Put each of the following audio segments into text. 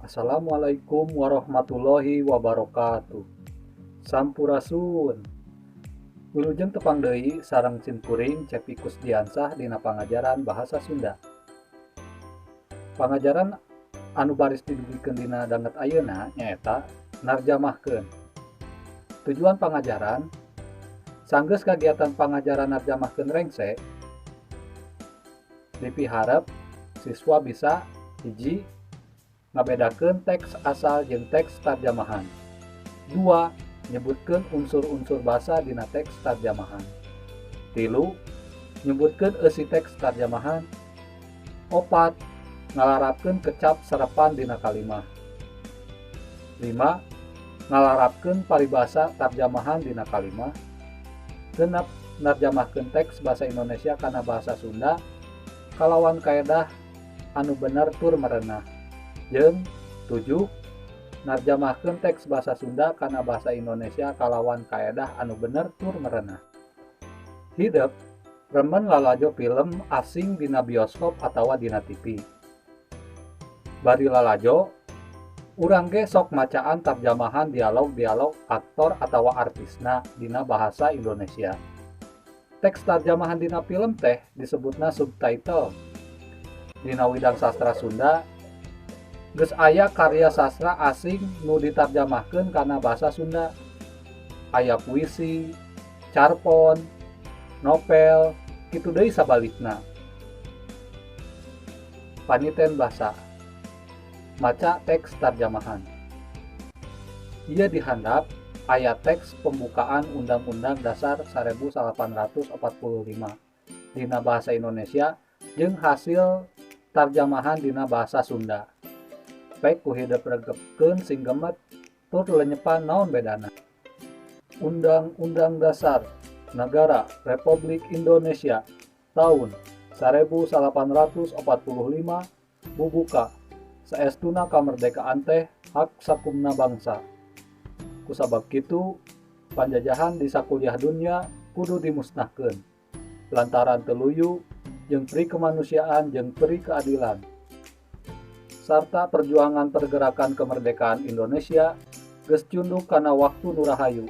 Assalamualaikum warahmatullahi wabarakatuh. Sampurasun. Wilujeng tepang deui sareng simkuring Cepi Kusdiansah dina pangajaran Bahasa Sunda. Pangajaran anu baris didugikeun dina danget ayeuna nyaeta narjamahkeun. Tujuan pangajaran sanggeus kagiatan pangajaran narjamahkeun rengse dipiharep siswa bisa hiji ngabedakeun teks asal jeung teks tarjamahan. 2. Nyebutkeun unsur-unsur basa dina teks tarjamahan. 3. Nyebutkeun eusi teks tarjamahan. 4. Ngalarapkeun kecap serepan dina kalimah. 5. Ngalarapkeun paribasa tarjamahan dina kalimah. 6. Narjamahkeun teks basa Indonesia kana bahasa Sunda kalawan kaedah anu bener tur merenah. Jeung 7. Narjamahkeun teks basa Sunda kana bahasa Indonesia kalawan kaedah anu bener tur merenah. Hidep remen lalajo film asing dina bioskop atawa dina TV. Bari lalajo, urang ge sok macaan tarjamahan dialog-dialog aktor atawa artisna dina bahasa Indonesia. Teks tarjamahan dina film teh disebutna subtitle. Dina widang sastra Sunda geus aya karya sastra asing nu ditarjamahkeun kana bahasa Sunda. Aya puisi, carpon, novel, kitu deui sabalikna. Paniten basa. Maca teks tarjamahan. Ieu dihandap aya teks pembukaan Undang-Undang Dasar 1845 dina bahasa Indonesia jeung hasil tarjamahan dina bahasa Sunda. Pek ku hidep regepkeun sing gemet tur lenyepan naon bedana. Undang-Undang Dasar Nagara Republik Indonesia tahun 1845 bubuka saestuna kamerdekaan teh hak sakumna bangsa. Kusabab kitu panjajahan di sakuliah dunya kudu dimusnahkeun lantaran teu luyu jeung pri kemanusiaan jeung pri keadilan sarta perjuangan pergerakan kemerdekaan Indonesia geus cunduk kana waktu nu rahayu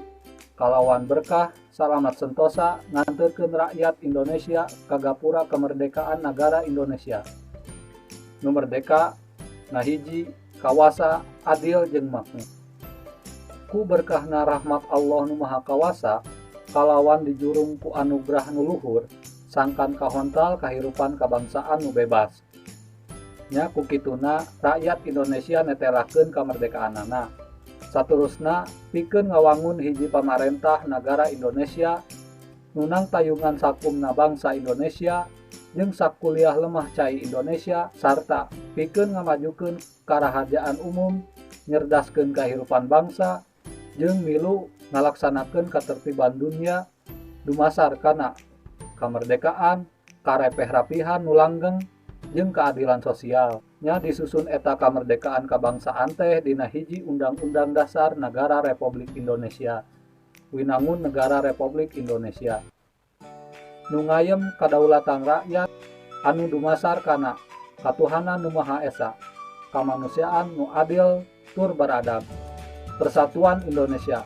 kalawan berkah salamat sentosa nganterkeun rakyat Indonesia ka gapura kemerdekaan nagara Indonesia nu merdeka ngahiji kawasa adil jeung makmur. Ku berkahna rahmat Allah nu Maha Kawasa kalawan dijurung ku anugerah nu luhur sangkan kahontal kahirupan kabangsaan nu bebas. Nya ku kituna rakyat Indonesia netelakeun kamerdekaanana. Saterusna pikeun ngawangun hiji pamarentah nagara Indonesia nunang tayungan sakumna bangsa Indonesia jeung sakuliah lemah cai Indonesia sarta pikeun ngamajukeun karaharjaan umum, nyerdaskeun kahirupan bangsa jeung milu ngalaksanakeun katertiban dunya dumasar kana kamerdekaan, karepeh-rapihan nu langgeng jeung keadilan sosial. Nya disusun eta kamerdekaan kabangsaan teh dina hiji Undang-Undang Dasar Nagara Republik Indonesia. Winangun Negara Republik Indonesia. Nu ngayem kadaulatan rakyat anu dumasar kana katuhanan nu Maha Esa, kamanusiaan nu adil tur beradab, persatuan Indonesia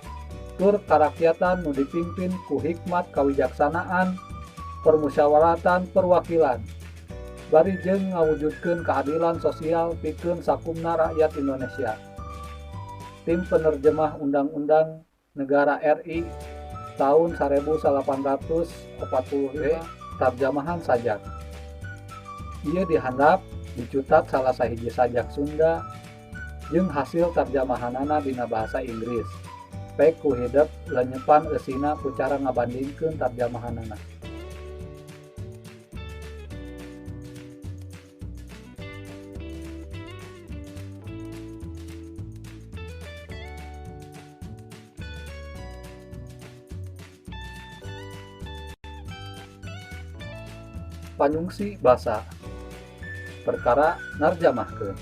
tur karakyatan nu dipimpin ku hikmat kawijaksanaan, permusyawaratan perwakilan, bari jeung ngawujudkeun keadilan sosial pikeun sakumna rakyat Indonesia. Tim penerjemah Undang-Undang Negara RI tahun 1845 tarjamahan sajak. Ieu dihandap dicutat salah sahiji sajak Sunda jeung hasil tarjamahanana dina bahasa Inggris. Pek ku hidep lenyepan eusina ku cara ngabandingkeun tarjamahanana. Panyungsi basa perkara narjamahkeun.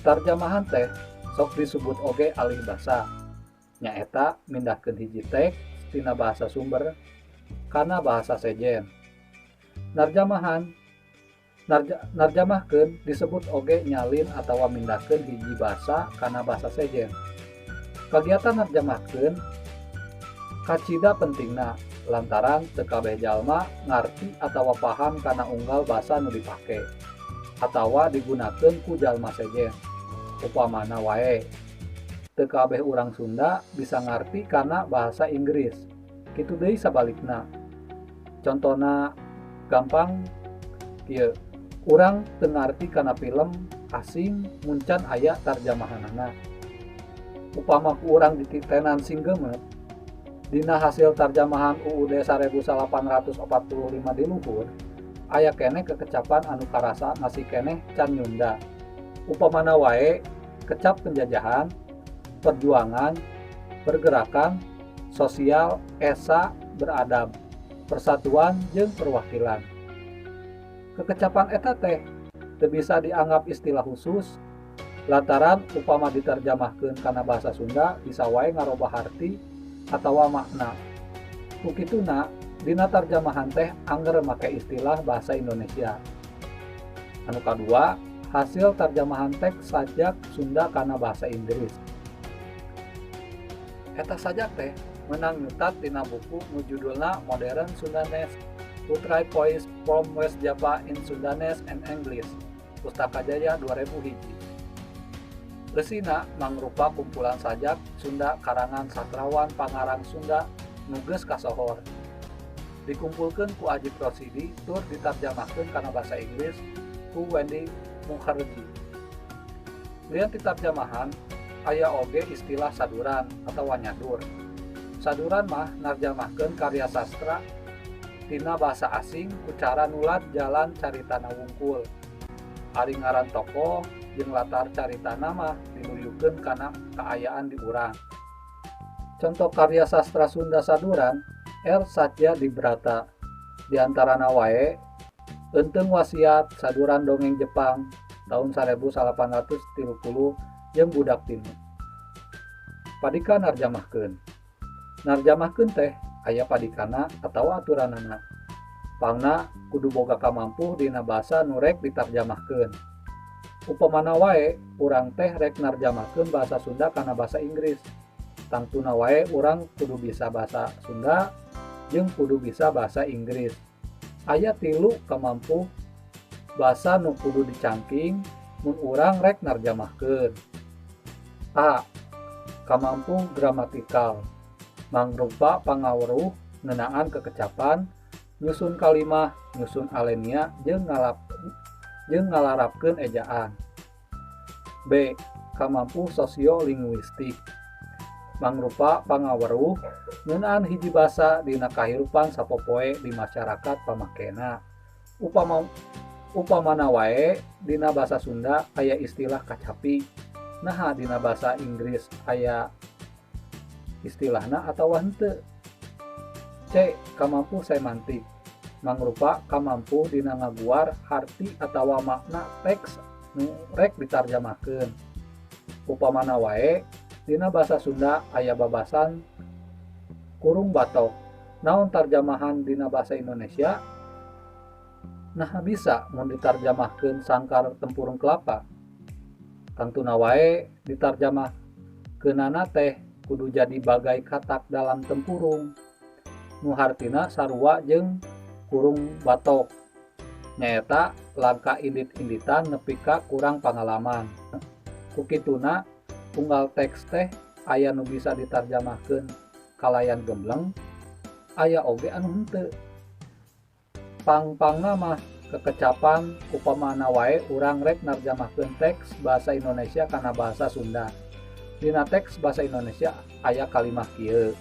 Tarjamahan teh sok disebut oge alih basa, nyaeta mindahkeun hiji teks tina bahasa sumber kana bahasa sejen. Narjamahan Narjamahkeun disebut oge nyalin atawa mindahkeun hiji basa kana basa sejen. Kagiatan narjamahkeun kacida pentingna lantaran teu kabeh jalma ngarti atawa paham kana unggal basa nu dipake atawa digunakeun ku jalma sejen. Upamana wae, teu kabeh urang Sunda bisa ngarti kana bahasa Inggris. Kitu deui sabalikna. Contona gampang kieu. Urang teu ngarti kana film asing mun can aya tarjamahanana. Upama ku urang dititenan sing gemet, dina hasil tarjamahan UUD 1845 di luhur, aya keneh kekecapan anu karasa masih keneh can nyunda. Upamana wae kecap penjajahan, perjuangan, pergerakan, sosial, esa, beradab, persatuan jeung perwakilan. Kekecapan eta teh teu bisa dianggap istilah khusus lantaran upama diterjemahkeun kana bahasa Sunda bisa wae ngarobah harti atawa makna. Ku kituna dina tarjamahan teh angger make istilah bahasa Indonesia. Anu kadua, hasil tarjamahan teks sajak Sunda kana bahasa Inggris. Eta sajak teh menang nyutat dina buku nu judulna Modern Sundanese Poetry Poems from West Java in Sundanese and English, Pustaka Jaya 2001. Eusina mangrupa kumpulan sajak Sunda karangan sastrawan pangarang Sunda nu geus kasohor. Dikumpulkeun ku Ajip Rosidi tur ditarjamahkeun kana basa Inggris ku Wendy Mukherjee. Lian ti tarjamahan aya oge istilah saduran atawa nyadur. Saduran mah narjamahkeun karya sastra tina bahasa asing ku cara nulad jalan caritana wungkul. Ari ngaran tokoh jeung latar caritana mah diluyukeun kana kaayaan di urang. Contoh karya sastra Sunda saduran R. Satya Dibrata. Di antarana wae Eunteung Wasiat saduran dongeng Jepang tahun 1830 jeung Budak Tinu. Padika narjamahkeun. Narjamahkeun teh aya padikana atawa aturanana. Pangna kudu boga kamampuh dina basa nu rek ditarjamahkeun. Upamana wae urang teh rek narjamahkeun bahasa Sunda kana bahasa Inggris. Tangtuna wae urang kudu bisa bahasa Sunda jeung kudu bisa bahasa Inggris. Aya 3 kamampuh basa nu kudu dicangking mun urang rek narjamahkeun. A. Kamampuh gramatikal mangrupa pangaweruh ngeunaan kekecapan, nyusun kalimah, nyusun alenia jeung ngalarapkeun ejaan. B. Kamampuh sosiolinguistik mangrupa pangaweruh ngeunaan hiji basa dina kahirupan sapopoe di masyarakat pamakena. Upamana wae dina basa Sunda aya istilah kacapi, naha dina basa Inggris aya istilahna atawa henteu. C. Kamampuh semantik mangrupa kamampuh dina ngaguar harti atawa makna teks nu rek ditarjamahkeun. Upamana wae dina basa Sunda aya babasan kurung batok. Naon tarjamahan dina bahasa Indonesia? Nah bisa mun ditarjamahkeun sangkar tempurung kelapa. Tangtuna wae ditarjamahkeunana teh kudu jadi bagai katak dalam tempurung. Nu hartina sarua jeung kurung batok. Nyaeta langka indit-inditan nepi ka kurang pangalaman. Ku kituna unggal teks teh aya nu bisa ditarjamahkeun kalayan gembleng, aya oge anu henteu. Pang-pangna mah kekecapan upamana wae urang rek narjamahkeun teks bahasa Indonesia kana bahasa Sunda. Dina teks bahasa Indonesia aya kalimah kieu.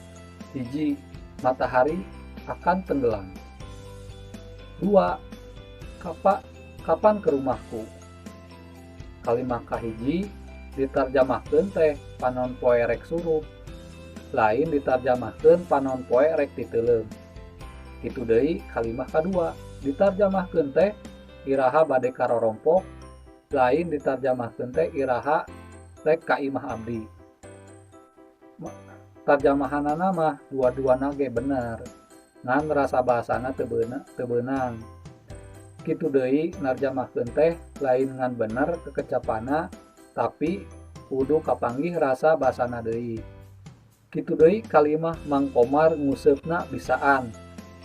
1. Matahari akan tenggelam. 2. Kapan ke rumahku? Kalimah kahiji ditarjamahkeun teh panon poe rek surup, lain ditarjamahkeun panon poe rek titeuleum. Kitu deui kalimah kadua ditarjamahkeun teh iraha bade karorompok, lain ditarjamahkeun teh iraha rek ka imah abdi. Tarjamahanana mah dua-duana ge bener, ngan rasa bahasana teu beunang. Kitu deui narjamahkeun teh lain ngan bener kekecapanna tapi kudu kapanggih rasa basana deui. Kitu deui kalimah Mang Komar nguseupna bisaan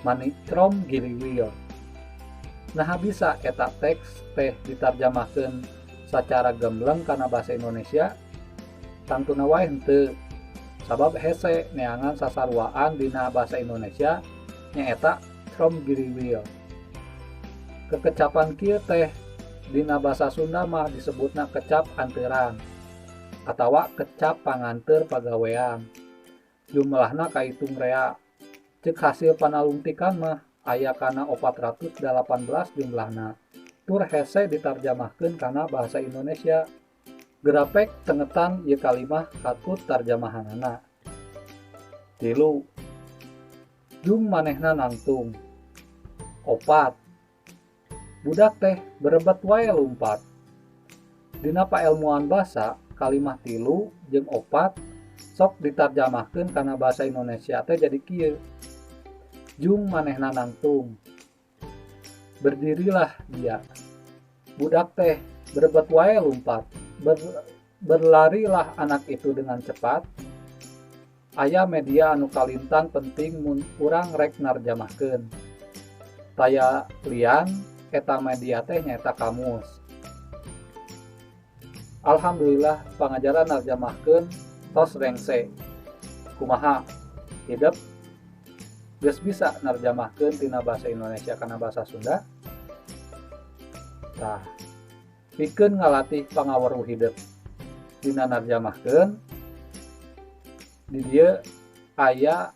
mani crom giriwil. Naha bisa eta teks teh ditarjamahkeun sacara gembleng kana basa Indonesia? Tangtuna wae henteu. Sabab hese neangan sasaruaan dina basa Indonesia nyaeta crom giriwil. Kekecapan kieu teh dina basa Sunda mah disebutna kecap anteuran atawa kecap panganteur pagawean. Jumlahna kaitung rea. Ceuk hasil panalungtikan mah aya kana 418 jumlahna. Tur hese ditarjamahkeun kana bahasa Indonesia. Gerapek tengetan ieu kalimah katut tarjamahanana. 3. Jung manehna nangtung. 4. Budak teh berebet wae lumpat. Dina paelmuan basa, kalimah 3 jeung 4 sok ditarjamahkeun kana bahasa Indonesia teh jadi kieu. Jung manehna nangtung. Berdirilah dia. Budak teh berebet wae lumpat. Berlarilah anak itu dengan cepat. Aya media anu kalintang penting mun urang rek narjamahkeun. Taya lian eta media teh nyaeta kamus. Alhamdulillah pangajaran narjamahkeun tos rengse. Kumaha hidep geus bisa narjamahkeun tina bahasa Indonesia kana bahasa Sunda? Tah, pikeun ngalatih pangaweruh hidep dina narjamahkeun di dieu aya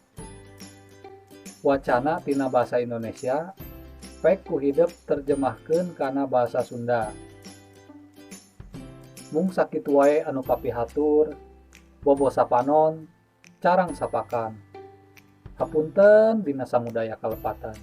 wacana tina bahasa Indonesia pek ku hidep terjemahkeun kana bahasa Sunda. Mung sakitu wae anu kapihatur, bobo sapanon, carang sapakan. Hapunten dina samudaya kalepatan.